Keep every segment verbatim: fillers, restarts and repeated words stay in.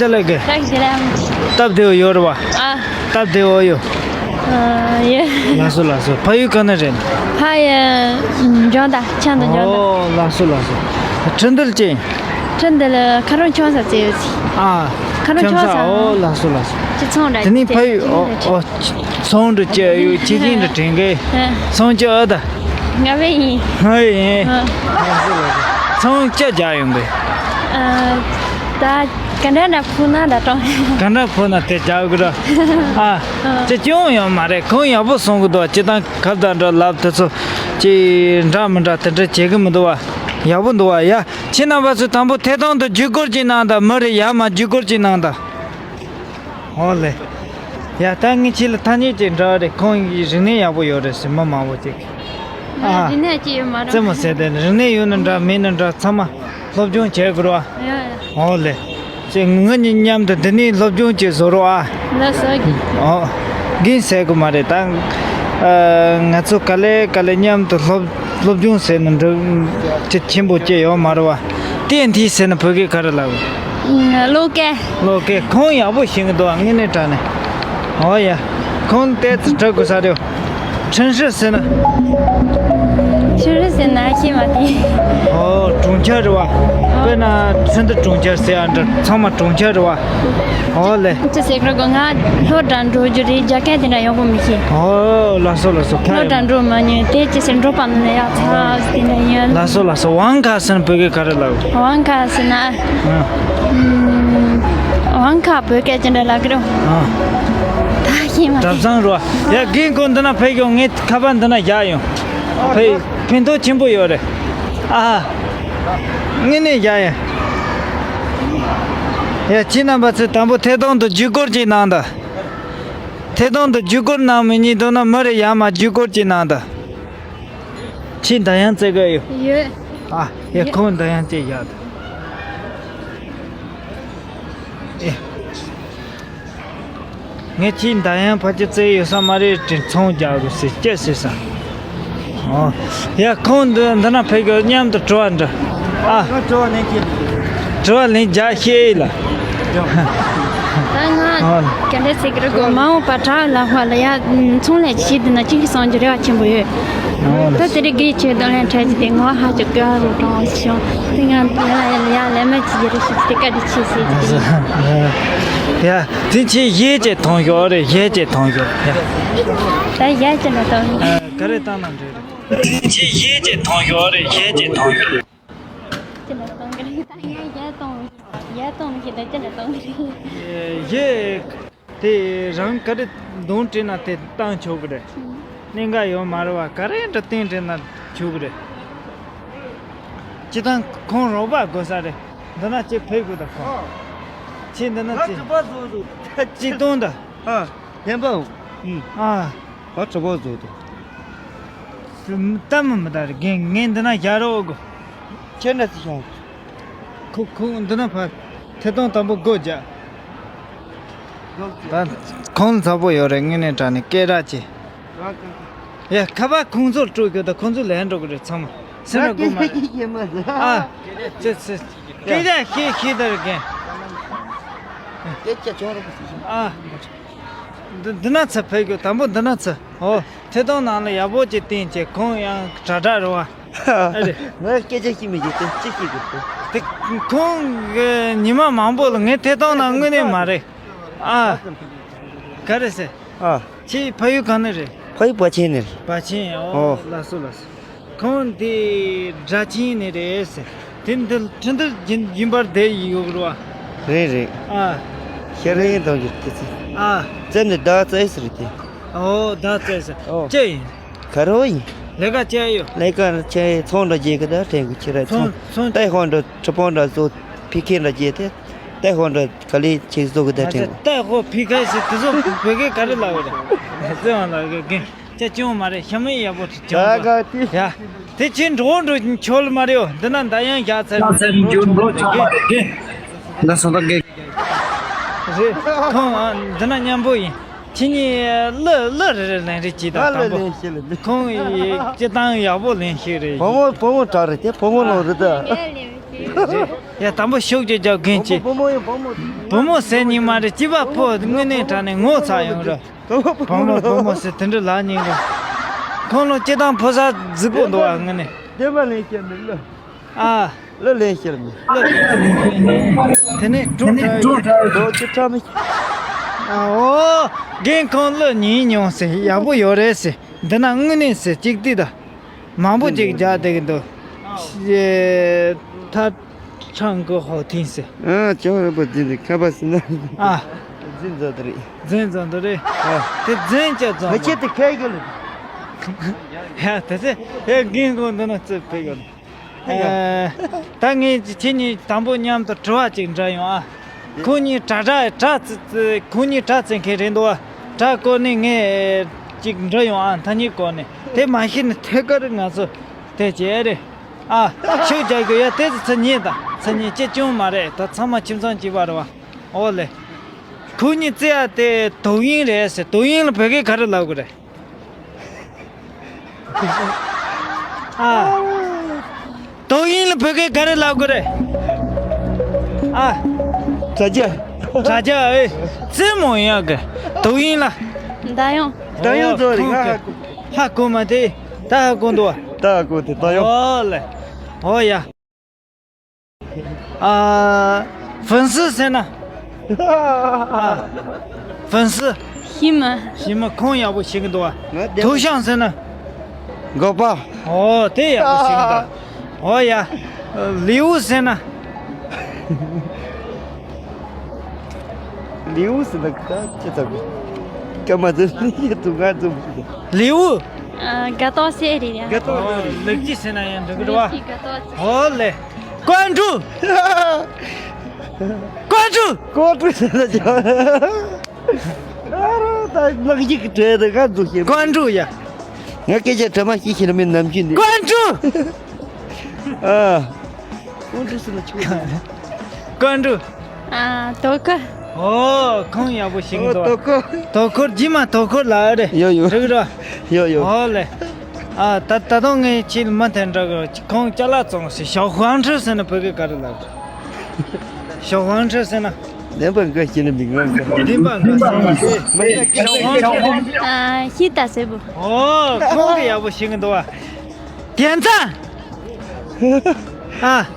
ལ་གི། ཁྱེད་རང་གི་ལམ། སྟབས་བདེ་བོ་ཡོད་རེད་བ། ཨ། སྟབས་བདེ་བོ་ཡོད། ཨ། ཡོད། ལགས་སོ་ལགས་སོ། ཕ་ཡུལ་ག་ནས་རེད། ཕ་ཡུལ་འཇོ་མདའ། ཆབ་མདོ་འཇོ་མདའ། ཨོ་ལགས་སོ་ལགས་སོ། ཁྲི་འདུལ་ཅན། ཁྲི་འདུལ་ཁ་རོང་ཆང་ས་བཙལ་ཡོད་ཟིག་ཨ། ཁ་རོང་ཆང་ས། ཆང་ས། ཨོ་ལགས་སོ་ལགས་སོ། ཅི་ཚོང་ར་དེ་ནི་ཕ་ཡུལ། ཨོ་ཨོ། ཚོང་འདྲ་བཅས་ཡོད། ཁྱི་ཁྱི་འདྲ་དྲན་གི། ཚོང་ཅི་ཨ་ད། ང་བས་ཡིན། ང་བས་ཡིན། ཚོང་ཅི་རྒྱག་ཡོང་གི། ད་ག་འདྲ་འདྲ་ཕུ་ན་འདྲ་གྲོང་། ག་འདྲ་ཕུ་ན་དེ་རྒྱག་གི་ར། ཨ། ཅི་ཅུང་ཡོང་མ་རེད། ཁོང་ཡག་པོ་སོང་གི་འདུག་ཅི་དང་ཁ་བརྡ་འདྲ་ལབ་དེ་ཚོ་ཅི་འདྲ་མི་འདྲ་དེ་འདྲ་བྱེད་གི་མི་འདུག་བ། ཡག་པོ་འདུག་བ། ཡ། ཁྱེད་རྣམ་པ་ཚོས་དང་པོ་ཐད་གཏོང་དུ་བརྒྱུད་སྐུར་ཅིག་གནང་དང་། མི་རེ་ཡར་མར་བརྒྱུད་སྐུར་ཅིག་གནང་དང་། ཨོ་ལེ། ཡ། ད་ངས་ཁྱེད་ལ་ཐ་སྙད་ཅིག་འདྲི་བ་རེད། ཁོང་གི་རིག་གནས་ཡག་པོ་ཡོད་རེད་ཟེར། མི་མང་པོ་ཅིག་ཨ། རིག་གནས་ཅི་ཡོད་མ་རེད། རྩེད་མོ་ཟེར་དེ་རིག་གནས་ཡོད་ན་འདྲ་མེད་ན་འདྲ་ཚང་མ་སློབ་སྦྱོང་བྱེད་དགོས་རེད་བ། ཡ་ཡ། ཨོ་ལེ། ཅེ་ངེད་གཉིས་མཉམ་དུ་འདི་ནས་སློབ་སྦྱོང་བྱེད་བཟོ་རོགས་ཨ། ལགས་སོ། ཨོ། རྒན་ཟེར་དགོས་མ་རེད་ད། ཨ། ང་ཚོ་ག་ལེ་ག་ལེ་མཉམ་དུ་སློབ་སློབ་སྦྱོང་ཟེར་ན་འགྲིག་ཅི་ཆེན་པོ་ཅི་ཡོད་མ་རེད་བ། ཏན་ཏིག་ཟེར་ན་བོད་སྐད་ག་རེ་ལབ། བློ་སྐད། བློ་སྐད། ཁོང་ཡག་པོ་ཤེས་ཀྱི་འདུག་དངོས་གནས་དྲང་གནས། ཨོ་ཡ། ཁོང་ཏོག་ཙམ་འདྲི་དགོས་ས་རེད། ཁྲིན་ཧྲི་ཟེར་ན། ཁྲིན་ཧྲི་ཟེར་ན་ཤེས་མ་དེ། ཨོ། གྲོང་ཁྱེར་རེད་བ། དཔེར་ན་ཁྲིན་ཏུ་གྲོང་ཁྱེར་ཟེར་ཡ་འདྲ་ཚང་མ་གྲོང་ཁྱེར་རེད་བ། ཨོ་ལེ། ཅི་ཟེར་གི་རེད་གོ་ང་སློབ་གྲྭ་འགྲོ་རྒྱུ་རེད། རྒྱ་སྐད་དེ་འདྲ་ཡག་པོ་མི་ཤེས། ཨོ་ལགས་སོ་ལགས་སོ། ཁ་སློབ་གྲྭ་འགྲོ་མ་མྱོང་། དེ་ཅི་ཟེར་འགྲོ་པ་ནི་ཡག་ཚ་དེ་འདྲ་ཡིན། ལགས་སོ་ལགས་སོ། ཝང་ཁ་ཟེར་ན་བོད་སྐད་ག་རེ་ལབ། ཝང་ཁ་ཟེར་ན། ཨ། ཝང་ཁ་བོད་སྐད་ཅི་འདྲ་ལབ་ཀྱི་རེད། ཨ། ད་ཤེས་མ། གྲྭ་ཚང་རེད་བ། ཡ། རྒན་ཁོང་འདི་ན་ཕེབས་ཡོང་། ངས་ཁ་པར་འདི་ན་བཞག་ཡོང་། ཕེབས་ཕན་ཐོགས་ཆེན་པོ་ཡོད་རེད། ཨ། དངོས་གནས་བཞག་ཡོང་། ཡ། ཁྱེད་རྣམ་པ་ཚོས་དང་པོ་ཐད་གཏོང་དུ་བརྒྱུད་སྐུར་ཅིག་གནང་དང་། ཐད་གཏོང་དུ་བརྒྱུད་སྐུར་གནང་མི་གཉིས་འདུག་ན་མི་རེ་ཡར་མར་བརྒྱུད་སྐུར་ཅིག་གནང་དང་། ཁྱེད་འདར་དབྱངས་རྩེ་གི་ཡོད། ཡོད། ཨ། ཡ། ཡོད། ཁོང་འདར་དབྱངས་རྩེ་བཞག་དང་། ཨེ། ངས་ཁྱེད་འདར་དབྱངས་ཕལ་ཆེར་རྩེ་ཡོད་ས་མ་རེད་དྲན། ཚོང་རྒྱག་དགོས་ཟེར་སྐད་ཟེར་ས། ཨོ། ཡ། ཁོང་འདི་འདི་ན་ཕེབས་ཀྱི་མཉམ་དུ་དྲི་བ་འདྲི། ཨ། ང་དྲི་བ་ལན་ཁྱེད། དྲི་བ་ལན་རྒྱག་ཤེས་ལ། ད་ང་ཨ། ག་འདྲ་ཟེར་གི་རེད་གོ་མ་འོངས་པ་དྲ་ལ་ཧ་ལ་ཡ་ཚོང་ལས་ཅིག་བྱེད་འདི་ན་ཅིག་གི་སང་རྒྱུ་རེ་བ་ཆེན་པོ་ཡོད། ཨོ། ད་དེ་རིང་གི་ཆེད་དོན་ལན་འཕྲད་ཀྱི་དེ་ངོ་ཧ་ཅང་གི་ཧ་རུ་དྲང་བ་ཞིག་བྱུང་། དེ་ང་ཡ་ཡ་ལས་མ་ཅིག་རེ་ཞིག་དེ་བཀའ་དྲིན་ཆེ་ཟེར་གྱི་དེ། ཡ། དེ་ཁྱེད་གཞས་ཅིག་ཐོང་ཤོག་རེད། གཞས་ཅིག་ཐོང་ཤོག་ཡ། ད་གཞས་ཅིག་ལ་ཐོང་། ཨ། ག་རེ་བཏང་ན་འགྲིག་རེད། ཁྱེད་གཞས་ཅིག་ཐོང་ཤོག་རེད། གཞས་ཅིག་ཐོང་ཤོག་ཅི་ལ་གཏོང་གི་རེད། ད་ངས་གཞས་གཏོང་། གཞས་གཏོང་མི་ཤེས། ད་ཅི་ལ་གཏོང་གི་རེད། གཞས་དེ་རང་ག་རེ་གདོང་དྲན་ན་དེ་བཏང་ཆོག་གི་རེད། གནད་འགག་ཡོད་མ་རེད་བ། ག་རེ་འདྲ་བཏང་དྲན་ན་ཆོག་གི་རེད། སྤྱིར་བཏང་ཁོང་རོགས་པ་དགོས་ས་རེད། འདི་ན་ཅིག་ཕེབས་དགོས་ད་ཁོང་། ཨ། ཁྱེད་འདི་ན་ང་ཅིག་གྲུ་པ་བཟོ་འདུག་ཅིག་གཏོང་ད། ཨ། ལྷན་པ། ཨུམ། ཨ། ང་གྲུ་པ་བཟོ་འདུག་ད་མི་མི་ད་རེད། རྒན་ངས་འདི་ན་བཞག་རོགས་དགོས། ཁྱེད་འདྲ་ཅིག་བཞག་ཁོ་ཁོ་འདི་ན་ཕར་ཐད་གཏོང་དང་པོ་སྒོ་རྒྱག་ད་ཁོང་ཚ་པོ་ཡོད་རེད། དངོས་གནས་དྲང་གནས་སྐད་གྲགས་ཆེ། ཡ། ཁ་པར་ཁོང་ཚོར་སྤྲོད་དགོས་ད། ཁོང་ཚོ་ལན་འགྲོ་གི་རེད་ཚང་མ། སེམས་ལ་དགོས་མ་རེད། ཨ། ཙི་ཙི། སྐད་ཆ་ཤེས་ཤེས་ད་རེད་རྒན། སྐད་ཆ་ཆུང་རུ་ཨ། འདི་འདི་ན་ཚ་ཕེབས་དགོས། དང་པོ་འདི་ན་ཚ། ཨོ། ཐད་གཏོང་ནང་ལ་ཡག་པོ་ཅིག་བསྟན་བྱས། ཁོང་ཡང་དྲག་དྲག་རེད་བ། ཨ་རེད། ང་སྐད་ཆ་ཤེས་མི་ཤེས་དེ་ཅི་ཤེས་དགོས་དེ། དེ་ཁོང་གི་ཉི་མ་མང་པོ་ལ་ངས་ཐད་གཏོང་ནང་དངོས་གནས་མ་རེད། ཨ། ག་རེ་ཟེར། ཨ། ཁྱེད་ཕ་ཡུལ་གང་ནས་རེད། ཕ་ཡུལ་བ་ཆེན་ནས་རེད། བ་ཆེན། ཨོ། ཨོ། ལགས་སོ་ལགས་སོ། ཁོང་དེ་སྦྲ་ཆེན་ནས་རེད་ཟེར། དེ་འདི་ཁྲིན་ཏུ་རྒྱུན་རྒྱུན་པར་བསྡད་ཡོད་རེད་བ། རེད་རེད། ཨ། ཤེས་རིག་གཏོང་རྒྱུ་དེ་ཚེ། ཨ། རྩེ་ནས་ཟླ་བ་རྩེ་ཟེར་དེ། ཨོ། ཟླ་བ་རྩེ་ཟེར། ཨོ། ཅི་ཡིན། ག་རེ་ཡིན། ལས་ཀ་ཅི་ཡོད། ལས་ཀ་ཅི་ཚོང་འདྲ་རྒྱག་གི་ད་དྲན་གི་ཁྱེད་ར་ཚོང་ཚོང་ཚོང་ཏའི་ཧོན་འདྲ་གྲི་པོང་འདྲ་བཟོ་ཕི་ཁེ་འདྲ་རྒྱག་དེ་ཏའི་ཧོན་འདྲ་ག་ལེ་ཆེ་བཟོ་གི་ད་དྲན་གི། ཏའི་ཧོ་ཕི་ཁེ་ཟེར་དེ་ཚོ་བོད་སྐད་ག་རེ་ལབ་ཡོད་རེད། ཙེ་ཝང་ལ་གི་གན་ཅི་ཅུང་མ་རེད། ཤ་མི་ཡག་པོ་ཅུང་ག་ག་དེ་ཡ། དེ་ཕྱིན་འགྲོ་འགྲོ་ཆོལ་མ་རེད། འོ་འདི་ན་མདའ་ཡང་རྒྱག་ཚར་ཡང་ཚར་འགྲོ་འགྲོ་ཆོག་མ་རེད་གན། ད་སོང་ད་གན། རེད། ཁོང་འདི་ན་མཉམ་པོ་ཡིན། ཁྱེད་གཉིས་གླུ་གླུ་རེ་རེ་ལེན་རེ་གྱིས་དང་དང་པོ། ཁོང་ཡིས་སྤྱི་བཏང་ཡག་པོ་ལེན་ཤེས་རེད། བུ་མོ་བུ་མོ་དྲག་རེད་དེ། བུ་མོ་ལོ་རེད་ད། རེད། ཡ། དང་པོ་ཤུགས་ཀྱིས་རྒྱབ་མཁན་གྱི། བུ་མོ། བུ་མོ། བུ་མོ་ཟེར་ཉིན་མ་རེད། སྐྱིད་པ་ཕོ་དངོས་གནས་དྲང་ནས་ངོ་ཚ་ཡོང་ར། བུ་མོ། བུ་མོ་ཟེར་དེ་འདྲ་ལབ་ཉིན་རེད། ཁོང་ལོ་སྐྱིད་དང་ཕོ་ས་རྫིག་པོ་འདུག་བ། དངོས་གནས། བདེན་པ་ལན་བཤད་མི་ལ། ཨ། ལ་ལན་བཤད་མི། ལ། དེ་ནས་གྲོགས་འདྲ། གྲོགས་ཀྱི་ཁྲ་མི། ཨ། འོ། རྒན་ཁོང་ལ་ཉིན་མྱོང་ཟེར། ཡག་པོ་ཡོད་རེད་ཟེར། འདི་ན་དངོས་གནས་ཟེར། གཅིག་ལྟོས་དང་། མང་པོ་ཅིག་རྒྱག་བསྡད་ཀྱི་འདུག། ཨེ། ཐ་ཆང་གི་ཧོ་ཐིང་ཟེར། ཨ། ཅང་ར་པ་འཛིན་དེ་ཁ་པ་སི་ན། ཨ། འཛིན་ཛོ་དེ་རེད། འཛིན་ཛོ་དེ་རེད། ཨ། དེ་འཛིན་ཅི་ཙང་། ཁ་ཆེ་དེ་ཁ་གི་ལ། ཡ། དེ་ཚེ་ཧེ་རྒན་ཁོང་འདི་ན་རྩེ་ཕེ་གི་ལ། ཨ། ད་ངས་ཁྱེད་གཉིས་དང་པོ་མཉམ་དུ་དྲི་བ་ཅིག་འདྲི་ཡོང་ཨ། ཁོ་གཉིས་དྲ་དྲ་དྲ་ཙི་ཙི། ཁོ་གཉིས་དྲ་རྩེ་མཁན་རེད་འདུག་བ། དྲ་སྐོར་ནས་ངས་ཅིག་འདྲི་ཡོང་ཨ། ཐ་སྙད་སྐོར་ནས། དེ་མ་ཤེས་ན་ཐད་ཀར་ང་ཚོ་དེ་བྱས་རེད། ཨ། ཤུགས་རྒྱག་དགོས་ཡ། དེ་ཚོ་ཚ་ཉེ་དང་ཚ་ཉེ་ཅི་ཅུང་མ་རེད། ད་ཚང་མ་ཁྱིམ་ཚང་གཅིག་པ་རེད་བ། ཨོ་ལེ། ཁོ་གཉིས་རྩེ་ཡ་དེ་དོ་དབྱིངས་རེད་ཟེར། དོ་དབྱིངས་ལ་བོད་སྐད་ག་རེ་ལབ་དགོས་རེད། ཨ། དོ་དབྱིངས་ལ་བོད་སྐད་ག་རེ་ལབ་དགོས་རེད། ཨ། དྲ་རྒྱ། དྲ་རྒྱ། ཨེ། རྩེད་མོ་ཡག་གི། དོ་དབྱིངས་ལ། མདའ་ཡོང་། མདའ་ཡོང་ཚོ་རེད། ཧ་གོ། ཧ་གོ་མ་དེ། ད་ཧ་གོ་འདུག་བ། ད་ཧ་གོ་དེ་མདའ་ཡོང་། ཨོ་ལེ། ཨོ་ཡ། ཨ། ཧྥུན་སི་ཟེར་ན། ཨ། ཧྥུན་སི། ཞི་མི། ཞི་མི། ཁོང་ཡག་པོ་ཤེས་ཀྱི་འདུག་བ། ང་བདེན། ཐུའུ་ཤང་ཟེར་ན། འགོག་པ། ཨོ། དེ་ཡག་པོ་ཤེས་ཀྱི་འདུག། ཨོ་ཡ། ལིའུ་ཟེར་ན། ལིའུ་ཟེར་ན་ད་ཅི་ལྟ་བུ། སྐར་མ་ཟེར་ན་ཡེ་དུ་ང་ཚོ། ལིའུ། ཨ། དགའ་ཏོག་ཙེ་རེད་ཡ། དགའ་ཏོག་ཙེ་རེད། ལེགས་སྐྱེས་ཟེར་ན་ཡང་འགྲིག་གི་རེད་བ། ལེགས་སྐྱེས་དགའ་ཏོག་ཙེ། ཨོ་ལེ། ཀོན་ཀྲུའུ། ཀོན་ཀྲུའུ། ཀོན་ཀྲུའུ་ཟེར་ན་ཅི། ཨ་རོ། ད་ལག་ཡིག་གི་གྲས་དེ་ག་འཛུགས་ཤེས། ཀོན་ཀྲུའུ་ཡ། ང་སྐད་ཆ་དྲི་མ་ཤེས་ཤེས་ན་མི་ནམ་རྒྱུན་འདི། ཀོན་ཀྲུའུ། ཨ། ཀོན་ཀྲུའུ་ཟེར་ན་ཆོག། ཀོན་ཀྲུའུ། ཨ། དོ་ཁུར། ཨོ། ཁོང་ཡག་པོ་ཤེས་ཀྱི་འདུག། ཨོ། དོ་ཁུར། དོ་ཁུར། རྗེས་མ་དོ་ཁུར་ལ་རེད། ཡོ་ཡོ། འགྲིག་རོ། ཡོ་ཡོ། ཨོ་ལེ། ཨ། ད་ད་དུང་ངས་ཁྱེད་མུ་མཐུད་འདྲི་གི། ཁོང་ཅ་ལག་བཙོང་ཟེར། ཞའོ་ཧུའང་ཁྲི་ཟེར་ན་བོད་སྐད་ག་རེ་ལབ། ཞའོ་ཧུའང་ཁྲི་ཟེར་ན། བདེན་པ་འགའ་ཞིག་ནི་མི་ངོམས་ས། བདེན་པ་འགའ་ཞིག་ནི། ཞའོ་ཧུའང་ཁྲི། ཨ། ཤི་ད་ཟེར་བུ། ཨོ། ཁོང་གིས་ཡག་པོ་ཤེས་ཀྱི་འདུག་བ། དེན་ཚང་། ཨ།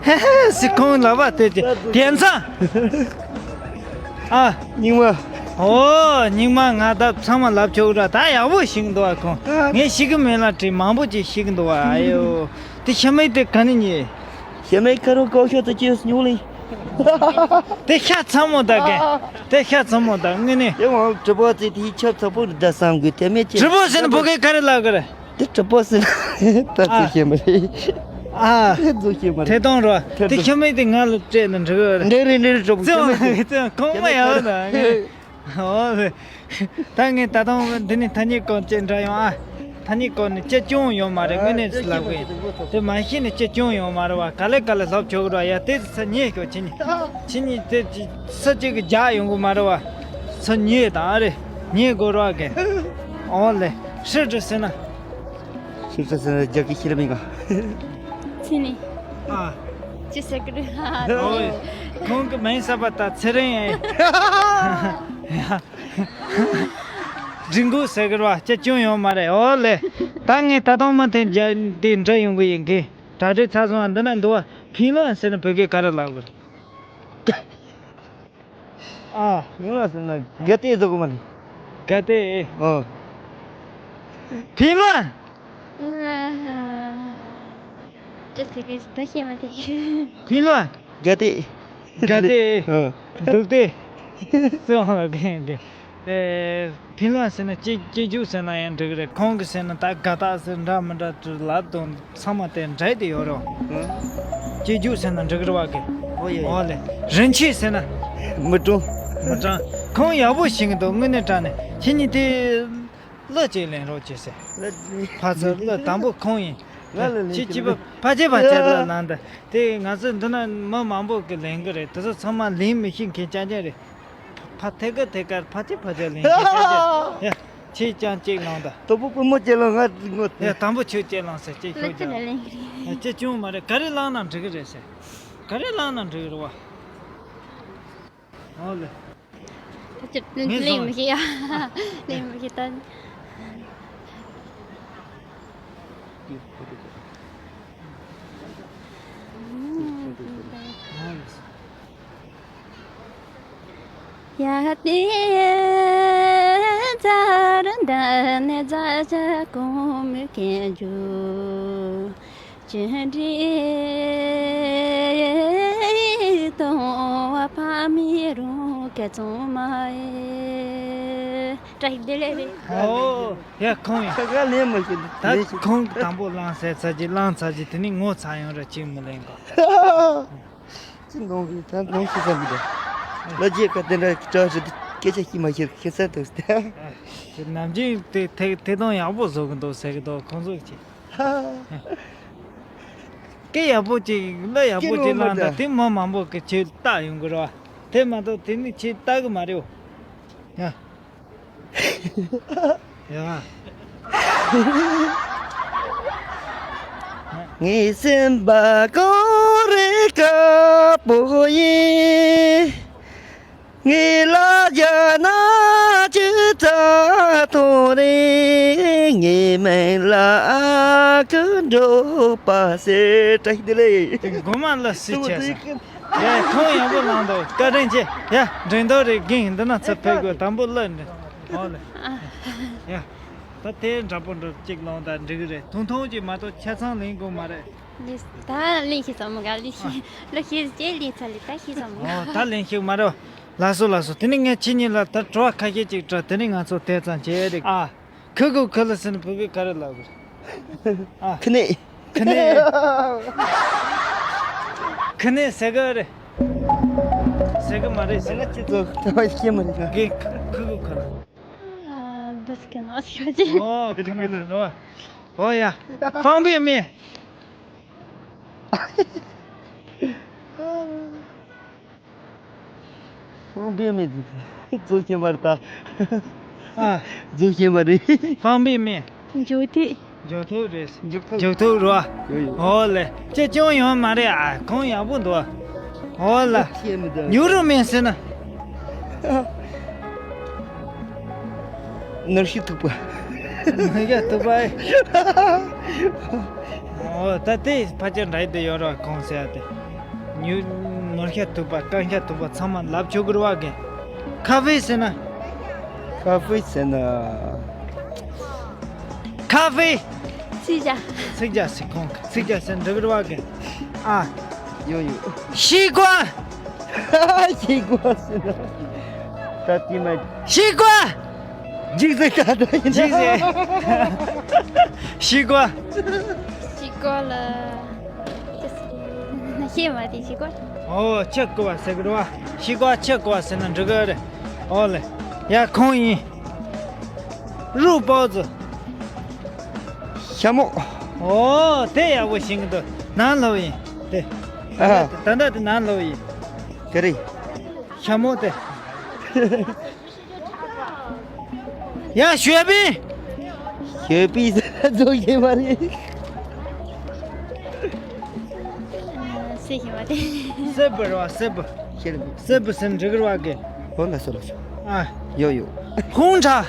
ཧེ་ཧེ་ཟེར། ཁོང་ལབ་པ་དེ་དེ། དེན་ཚང་། ཨ། རྙིང་མ། ཨོ། རྙིང་མ་ང་ད་ཚང་མ་ལབ་ཆོག་ར། ད་ཡག་པོ་ཤེས་ཀྱི་འདུག་བ་ཁོང་། ཨ། ངས་ཤེས་ཀྱི་མེད་ལ་དྲིས། མང་པོ་ཅིག་ཤེས་ཀྱི་འདུག་བ། ཨ་ཡོ། དེ་ཤ་མེད་དེ་ག་ནས་རྙེད། ཞེ་མའི་ཁ་རོག་ཀའོ་ཤོ་ཏུ་ཅེས་ཉུག་ལིང་། དེ་ཤ་ཚ་མོ་ད་གན། དེ་ཤ་ཚ་མོ་ད་དངོས་གནས། དེ་འང་གྲི་པོ་ཙི་དེའི་ཆབ་ཚ་པོ་རི་ད་བསམ་དགོས་དེ་མེད་ཅེས། གྲི་པོ་ཟེར་ན་བོད་སྐད་ག་རེ་ལབ་གི་རེད། དེ་གྲི་པོ་ཟེར་ན་ད་ཨ། ཚོད་ཤེས་མ་རེད། ཨ། དེ་ཚོད་ཤེས་མ་རེད། ཐད་གཏོང་རོ། ཐད་དེ་གཏོང་། ཤ་མེད་དེ་ང་ལ་སྤྲད་ན་འགྲིག་གི་རེད། འགྲིག་རེད་འགྲིག་རེད། གྲི་པོ་ཤ་མེད་དེ། ཙེ་གོང་མ་ཡག་ད། ཨོ་ལེ། ད་ངས་ད་དུང་འདི་ནས་ཐ་སྙད་སྐོར་ཅིག་འདྲི་ཡོང་ཨ། ཐ་སྙད་སྐོར་ནས་ཅི་ཅུང་ཡོད་མ་རེད། དངོས་གནས་ལབ་དགོས། དེ་མ་ཤེས་ནས་ཅི་ཅུང་ཡོད་མ་རེད་བ། ག་ལེ་ག་ལེ་ལབ་ཆོག་གི་རེད་བ། ཡ། དེ་ཚོ་ཉེས་ཤོག་ཁྱེད་གཉིས། ཁྱེད་གཉིས་དེ་ཅི་ས་གཅིག་གི་རྒྱག་ཡོང་གི་མ་རེད་བ། ཚོ་ཉེས་དང་ཨ་རེད། ཉེས་དགོས་རེད་བ་གན། ཨོ་ལེ། ཧྲི་ཀྲི་ཟེར་ན། ཧྲི་ཀྲི་ཟེར་ན་རྒྱ་སྐད་ཤེས་རབ་མིན་ག། ཚི་ནི། ཨ། ཅི་ཟེར་གི་རེད། ཨོ། ཁོང་གི་མིང་གསར་པ་ད་ཚེ་རིང་ཨེ། འགྲིག་འགྲིག་ཟེར་གི་རེད་བ། ཅི་ཅུང་ཡོད་མ་རེད། ཨོ་ལེ། ད་ངས་ད་དུང་མུ་མཐུད་རྒྱ་འདི་འདྲི་ཡོང་གི་ཡིན་གི། གྲ་སྒྲིག་ཚར་སོང་། འདི་ན་འདུག་བ། ཕིང་ལོན་ཟེར་ན་བོད་སྐད་ག་རེ་ལབ་གི། ཨ། ཕིང་ལོན་ཟེར་ན་ག་ཏེ་ཟེར་གི་མ་རེད། ག་ཏེ། ཨོ། ཕིང་ལོན། ཅི་ཟེར་གི་ད་ཤེས་མ་ཐུབ། ཕིང་ལོན། ག་ཏེ། ག་ཏེ། ཨ། འདུག་སྟེ། སོང་ལ་གན་གན། ཨེ། ཕིང་ལོན་ཟེར་ན་སྐྱེ་སྐྱེ་རྒྱུ་ཟེར་ན་ཡང་འགྲིག་གི་རེད། ཁོང་གི་ཟེར་ན་ད་དགའ་རྟགས་ཟེར་འདྲ་མི་འདྲ་དུ་ལབ་དང་ཚང་མ་དེ་འདྲ་དེ་ཡོད་རེད། ཨ། སྐྱེ་རྒྱུ་ཟེར་ན་འགྲིག་གི་རེད་བ་གན། ཨོ་ཡ་ཡ། ཨོ་ལེ། རིན་ཆེན་ཟེར་ན། མི་གྲངས། མི་གྲངས། ཁོང་ཡག་པོ་ཤེས་ཀྱི་འདུག། དངོས་གནས་དྲང་གནས་ཁྱེད་གཉིས་དེ། གླུ་ཅིག་ལེན་རོགས་བྱེད་ཟེར། གླུ་ལེན། ཕ་ཚོ་གླུ་དང་པོ་ཁོང་ཡིན། ང་ལ་ལེན་ཅི་ཅི་པ་ཕ་ཆེ་ཕ་ཆེ་ལ་ལང་ད། དེ་ང་ཚོ་འདི་ན་མི་མང་པོ་གི་ལེན་གི་རེད། དེ་ཚོ་ཚང་མ་ལེན་མི་ཤེས་མཁན་རྐྱང་རྐྱང་རེད། ཕ་ཐད་ཀར་ཐད་ཀར་ཕ་ཆེ་ཕ་ཆེ་ལེན་མཁན་རྐྱང་རྐྱང་ཡ། ཁྱེད་ཀྱང་གཅིག་ལོངས་དང་། དོ་པོ་པུས་མོ་གཅིག་ལོངས། ང་ངོ་། ཡ། དང་པོ་ཁྱོད་གཅིག་ལོངས་ཟེར། གཅིག་ལོ་ཁྱོད་ཅི་ལ་ལེན་གི་རེད། ཡ། ཅི་ཅུང་མ་རེད། ག་རེ་བླངས་ན་འགྲིག་གི་རེད་ཟེར། ག་རེ་བླངས་ན་འགྲིག་གི་རེད་བ། ཨོ་ལེ། ད་ཅི་ངས་ལེན་བཟུང་། མི་ཤེས་ཡ། ལེན་མི་ཤེས་ད། ཨོ་ལེ། ཡ་དེ་ཛ་ར་འདི་ནས་ཛ་ཅ་གོང་མོས་ཁེངས་རྒྱུ། ཅི་འདྲའི་གཏོང་བ་ཕ་མའི་རང་སྐལ་ཚང་མ་ཡི། བཀྲ་ཤིས་བདེ་ལེགས་རེད། ཨོ་ཡ། ཁོང་ཡིན། ཁ་ཁ་ལེན་མ་ཤེས། ད་ལེན་ཤེས། ཁོང་གིས་དང་པོ་བླངས་ཟེར་ཚར་གྱི། བླངས་ཚར་གྱི། དེ་ནས་ངོ་ཚ་ཡོང་ར་གཅིག་མི་ལེན་གོ། ཅི་འདོང་གི། ད་འདོང་ཤེས་ས་མི་འདུག་ལ་རྒྱའི་ཁ་དེ་འདྲ་གྲགས་ཤིག་སྐད་ཆ་ཤེས་མ་ཤེས་ཁེ་ས་འདུག་སྟེ། ནམ་རྒྱུན་དེ་ཐད་ཐད་གཏོང་ཡག་པོ་བཟོ་གི་འདུག་ཟེར་གི་འདུག་ཁོང་ཚོ་གིས། སྐད་ཡག་པོ་ཅིག་གླུ་ཡག་པོ་ཅིག་བླངས་དང་། དེ་མི་མང་པོ་གིས་ཁྱོད་བལྟ་ཡོང་གི་རེད་བ། དེ་མ་གཏོགས་དེ་ནི་ཁྱོད་བལྟ་གི་མ་རེད་བ། ཡ། ཡ། ངའི་སེམས་པ་ཀོ་རེ་དཀར་པོ་ཡིན། ངའི་ལ་རྒྱ་ན་ཅི་ཙམ་ཐོག་རེ། ངའི་མིང་ལ་ཨ་ཁུ་འབྲོག་པ་ཟེར། བཀྲ་ཤིས་བདེ་ལེགས། དེ་མགོ་མ་ལ་སྲིད་ཆེ་ས། ཡ། ཁོང་ཡག་པོ་གནང་འདུག་བཀའ་དྲིན་ཆེ། ཡ། འགྲིག་འདུག་རེད། རྒན་འདི་ན་ཚུར་ཕེབས་དགོས། དང་པོ་གླུ་འདི། ཨོ་ལེ། ཡ། ད་དེ་འདྲ་པོ་འདྲ་གཅིག་ལོངས་དང་འགྲིག་གི་རེད། ཐུང་ཐུང་ཅིག་མ་གཏོགས་ཆ་ཚང་ལེན་དགོས་མ་རེད། ལེན། ད་ལེན་ཤེས་ས་མི་འདུག་ལེན་ཤེས། ལོ་ཤེས་ཅེས་ལེན་ཚར་ལེ། ད་ཤེས་ས་མི་འདུག་ཨོ། ད་ལེན་ཤེས་མ་རེད། ལགས་སོ་ལགས་སོ། དེ་ནས་ངས་ཁྱེད་གཉིས་ལ་ད་དྲི་བ་ཁ་ཤས་ཅིག་དྲི། དེ་ནས་ང་ཚོ་དེ་ཙམ་བྱེད་རེད། ཨ། ཁུ་གུ་ཁུ་ལ་ཟེར་ན་བོད་སྐད་ག་རེ་ལབ་དགོས་རེད། ཨ། ཁུ་ནེ། ཁུ་ནེ། ཁུ་ནེ་ཟེར་གི་རེད། ཟེར་གི་མ་རེད་ཟེར། ང་ཅི་ཙོ་ཐ་བ་ཤེས་མ་རེད་ང་། གི་ཁུ་གུ་ཁུ་ལ། ཨ། འདི་སྐད་ནང་ཞིག་ཅི། ཨོ། ཁུ་ནེ་ལ་ནོ། ཨོ་ཡ། ཧྥང་པི་མི། ཧྥང་པི་མི། ཛུ་ཁེ་མར་ད། ཨ། ཛུ་ཁེ་མར་རེད། ཧྥང་པི་མི། འཇོག་ཐིག་འཇོག་ཐིག་རེད། འཇོག་ཐིག་འཇོག་ཐིག་རོ། ཡོ་ཡོ། ཨོ་ལེ། ཅི་ཅུང་ཡོང་མ་རེད། ཨ། ཁོང་ཡག་པོ་འདུག་ཨོ་ལེ། ཁྱེད་མི་འདུག་ཉུ་རུ་མེ་ཟེར་ན། ནོར་ཤི་ཐུག་པ། ནོར་ཤི་ཐུག་པ། ཨོ། ད་དེ་ཕལ་ཆེར་འདྲ་ཡི་དེ་ཡོད་ར། གོང་ཟེར་ཡ་དེ། ཉུ། ནོར་ཤ་ཐུག་པ། རྐང་ཤ་ཐུག་པ་ཚང་མ་ལབ་ཆོག་གི་རེད་བ་གི། ཁ་ཧྥེ་ཟེར་ན། ཁ་ཧྥེ་ཟེར་ན། ཁ་ཧྥེ། ཚིག་ཇ། ཚིག་ཇ་ཟེར། ཁོང་ཚིག་ཇ་ཟེར་འགྲིག་གི་རེད་བ་གི། ཨ། ཡོ་ཡོ། ཤི་ཀ་བ། ཤི་ཀ་བ་ཟེར་ན། ད་དེ་མ། ཤི་ཀ་བ། འཇིགས་ཟེར་ད་ད་ཡིན་ན། འཇིགས་ཟེར། ཤི་ཀ་བ། ཤི་ཀ་བ་ལ། ཅི་ཟེར། ན་ཤེས་མ་དེ་ཤི་ཀ་བ། ཨོ། ཆི་ཀ་བ་ཟེར་གི་རེད་བ། ཤི་ཀ་བ་ཆི་ཀ་བ་ཟེར་ན་འགྲིག་གི་རེད། ཨོ་ལེ། ཡ། ཁོང་ཡིན། རུ་པའོ་ཙི། ཤ་མོ། ཨོ། དེ་ཡག་པོ་ཤེས་ཀྱི་འདུག་ནང་ལོག་ཡིན་དེ། ཨ། ད་ལྟ་དེ་ནང་ལོག་ཡིན། ག་རེ། ཤ་མོ་དེ། ཡ། ཞོལ་པི། ཞོལ་པི་ཟེར་ན་རྫོགས་ཡིན་མ་རེད། སེ་ཞིག་མ་དེ། སེ་བུ་རེད་བ། སེ་བུ། ཤེས་རེད། སེ་བུ་ཟེར་འགྲིག་གི་རེད་བ་གི། ཧོ། ལགས་སོ་ལགས་སོ། ཨ། ཡོ་ཡོ། ཧུང་ཁྲ།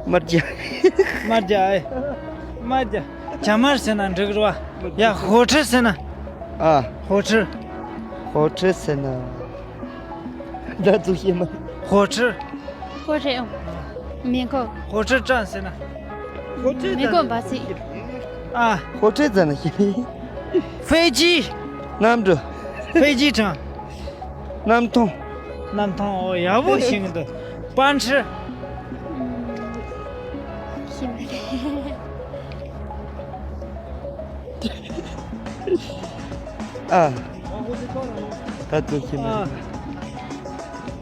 དམར་རྒྱ། དམར་རྒྱ་ཨེ། དམར་རྒྱ། ཇ་དམར་ཟེར་ན་འགྲིག་གི་རེད་བ། ཡ། ཧོ་ཁྲི་ཟེར་ན། ཨ། ཧོ་ཁྲི། ཧོ་ཁྲི་ཟེར་ན། ད་ཚུགས་ཤེས་མ། ཧོ་ཁྲི། ཧོ་ཁྲི། མེ་འཁོར། ཧོ་ཁྲི་ཀྲང་ཟེར་ན། ཧོ་ཁྲི། མེ་འཁོར་འབབ་ཚིགས། ཨ། ཧོ་ཁྲི་ཟེར་ན་ཤེས། ཧྥེ་ཅི། གནམ་གྲུ། ཧྥེ་ཅི་ཀྲང་། གནམ་ཐང་། གནམ་ཐང་། ཨོ། ཡག་པོ་ཤེས་ཀྱི་འདུག་པན་ཁྲི། ཤེས་མ་རེད། ཨ། ད་ཚོ་ཤེས་མ་རེད།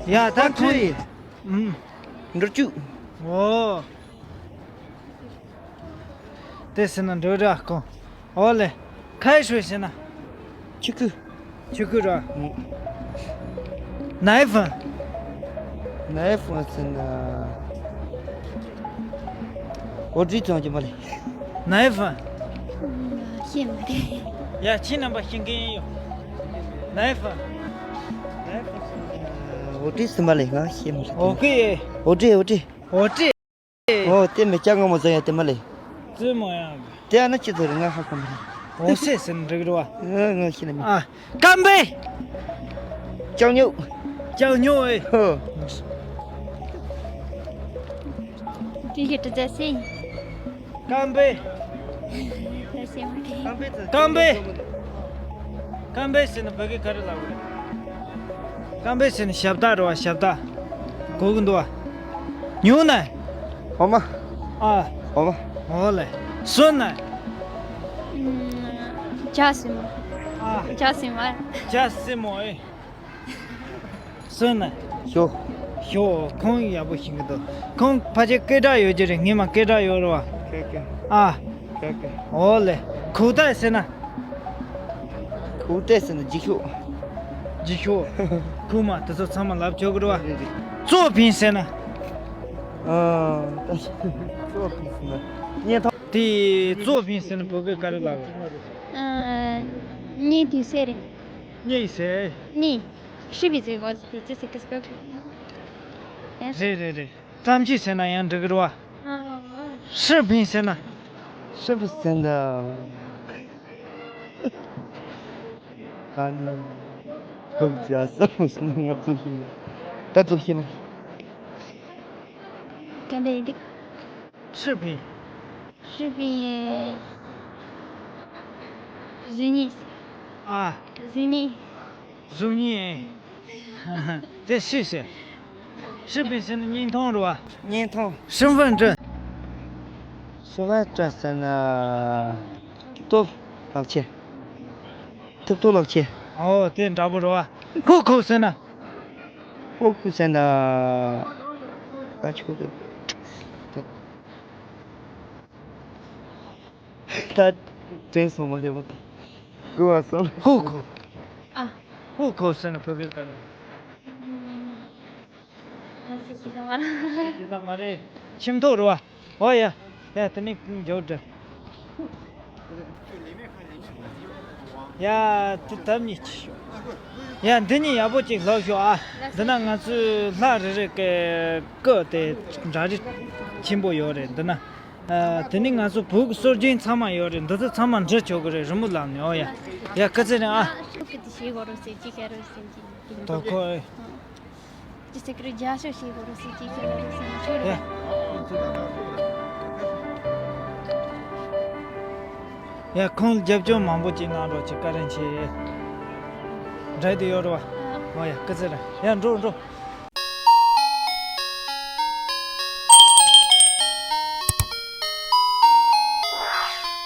ཡ། ད་ཁོང་ཡིན། ཨུམ། འབྲུ་བཅུད། ཨོ། དེ་ཟེར་ན་འགྲིག་ར་ཁོང་། ཨོ་ལེ། ཁའི་ཧྲུའེ་ཟེར་ན། ཆུ་ཁུ། ཆུ་ཁུ་ར། ཨུམ། ནའི་ཧྥང་། ནའི་ཧྥང་ཟེར་ན། འོ་དྲིས་ཙང་གི་མ་ལེ། ནའི་ཧྥ། ཤེས་མ་རེད། ཡ་ཁྱི་རྣམ་པ་ཤེས་མཁན་ཡོད། ནའི་ཧྥ། འོ་དྲིས་སུ་མ་ལེ་ང་ཤེས་མ་རེད། འོ་ཀེ། འོ་དྲིས་འོ་དྲིས། འོ་དྲིས། འོ་དེ་མི་ཅག་ངོ་མ་ཟ་ཡ་དེ་མ་ལེ། ཙི་མོ་ཡང་། དེ་ཨ་ན་ཅི་ཚོ་རེད་ང་ཧ་གོ་མ་རེད། འོ་སེ་ཟེར་ན་འགྲིག་རེད་བ། ཨ་ང་ཤེས་ན་མི། ཨ། སྐམ་པའི། ལྕགས་སྨྱུག་ལྕགས་སྨྱུག་ཨེ། ཧོ། དེ་གི་དྲི་ཟ་སེ། སྐམ་པའི། ཟ་སེ་མ་དེ། སྐམ་པའི། སྐམ་པའི་ཟེར་ན་བོད་སྐད་ག་རེ་ལབ་དགོས་རེད། སྐམ་པའི་ཟེར་ན་ཞབས་སྟག་རེད་བ། ཞབས་སྟག་གོ་གི་འདུག་བ། ཉུང་ན། འོ་མ། ཨ། འོ་མ། འོ་ལེ། སོན་ན། ཇ་སྲིན་མོ། ཨ། ཇ་སྲིན་མོ། ཇ་སྲིན་མོ་ཨེ། སོན་ན། ཞོ། ཞོ། ཁོང་ཡག་པོ་ཤེས་ཀྱི་འདུག་ཁོང་ཕལ་ཆེར་སྐད་གྲགས་ཡོད་ཀྱི་རེད། སྔས་མ་སྐད་གྲགས་ཡོད་རེད་བ། ཁེ་ཁེ། ཨ། ཁེ་ཁེ། འོ་ལེ། ཁུག་རྟ་ཟེར་ན། ཁུག་རྟ་ཟེར་ན་འགྱིག་ཤོག་འགྱིག་ཤོག་ཁུག་མ་དེ་ཚོ་ཚང་མ་ལབ་ཆོག་གི་རེད་བ། རྩོ་ཕིང་ཟེར་ན། ཨ། ད་གཙོ་ཕིང་ཟེར་ན། བརྙན་ཐུང་། དེ་གཙོ་ཕིང་ཟེར་ན་བོད་སྐད་ག་རེ་ལབ་དགོས། ཨ། བརྙན་དུས་ཟེར་རེད། བརྙན་ཟེར། བརྙན། ཧྲི་བི་ཟེར་གོ་ཟེར་ཟེར་ཟེར་གི་ཟེར། རེད་རེད་རེད། བཀྲ་མ་ཤིས་ཟེར་ན་ཡང་འགྲིག་གི་རེད་བ། ཨ། ཧྲི་ཕིང་ཟེར་ན། ཧྲི་ཕིང་ཟེར་ན། ཨ་ནི། ཁོང་ཅག་ས་མོ་སུ་ང་ཚོ་ཞིག་ད་ཚོ་ཤེས་ན། ག་འདྲ་ཡིན་འདུག་ཧྲི་ཕིང་། ཧྲི་ཕིང་། གཟུགས་བརྙན། ཨ། གཟུགས་བརྙན། གཟུགས་བརྙན། དེ་སུས་ཟེར། ཧྲི་ཕིང་ཟེར་ན་བརྙན་ཐུང་རེད་བ། བརྙན་ཐུང་། 身份证། 身份证 ཟེར་ན། ཐོབ་ཐང་ལག་ཁྱེར། ཐོབ་ཐང་ལག་ཁྱེར། ཨོ་དེ་འདྲ་པོ་རེད་བ། 户口 ཟེར་ན། 户口 ཟེར་ན། ད་ཆོག་ཏུ། ད་དྲན་སོང་མ་རེད་བ། གུ་བ་སོང་། 户口། ཨ། 户口 ཟེར་ན་བོད་སྐད་ག་རེ། ང་ཚོ་ཤེས་ཀྱི་མ་རེད། ཤེས་ཀྱི་མ་རེད། ཁྱིམ་ཐོག་རེད་བ། ཨོ་ཡ། ཡ་དེ་ནས་འཇོག་འདྲ། ཡ་དེ་ཐབས་ཉིད་ཅི་ཤོག་ཡ་འདི་ནས་ཡག་པོ་ཅིག་ལབ་ཤོག་ཨ། འདི་ན་ང་ཚོའི་ལྷ་རེ་རེ་གི་སྐུ་དེ་འདྲ་རིགས་ཆེན་པོ་ཡོད་རེད་འདི་ན། ཨ། དེ་ནས་ང་ཚོ་བོད་ཀྱི་སྲོལ་རྒྱུན་ཚང་མ་ཡོད་རེད། འདི་ཚོ་ཚང་མ་འབྲི་ཆོག་གི་རེད། རི་མོ་ལམ་ནས། ཨོ་ཡ། ཡ་སྐུ་ཚེ་རིང་ཨ། ཤོག་གི་དེ་ཤེས་གོ་རོ་ཟེར་ཅི་ཤེས་རོ་ཟེར་ཅི། དོ་ཁོ་ཨེ། ཅི་ཟེར་གི་རེད། རྒྱ་ཤོག་ཤེས་གོ་རོ་ཟེར་ཅི་ཤེས་རོ་ཟེར་ན་ཆོག་རེད། ཡ་ཁོང་རྒྱབ་སྐྱོར་མང་པོ་ཅིག་གནང་རོགས་ཅིག་བཀའ་དྲིན་ཆེ། འདྲ་དེ་ཡོད་རེད་བ། ཨོ་ཡ་སྐུ་ཚེ་རིང་། ཡ་འགྲོ་འགྲོ།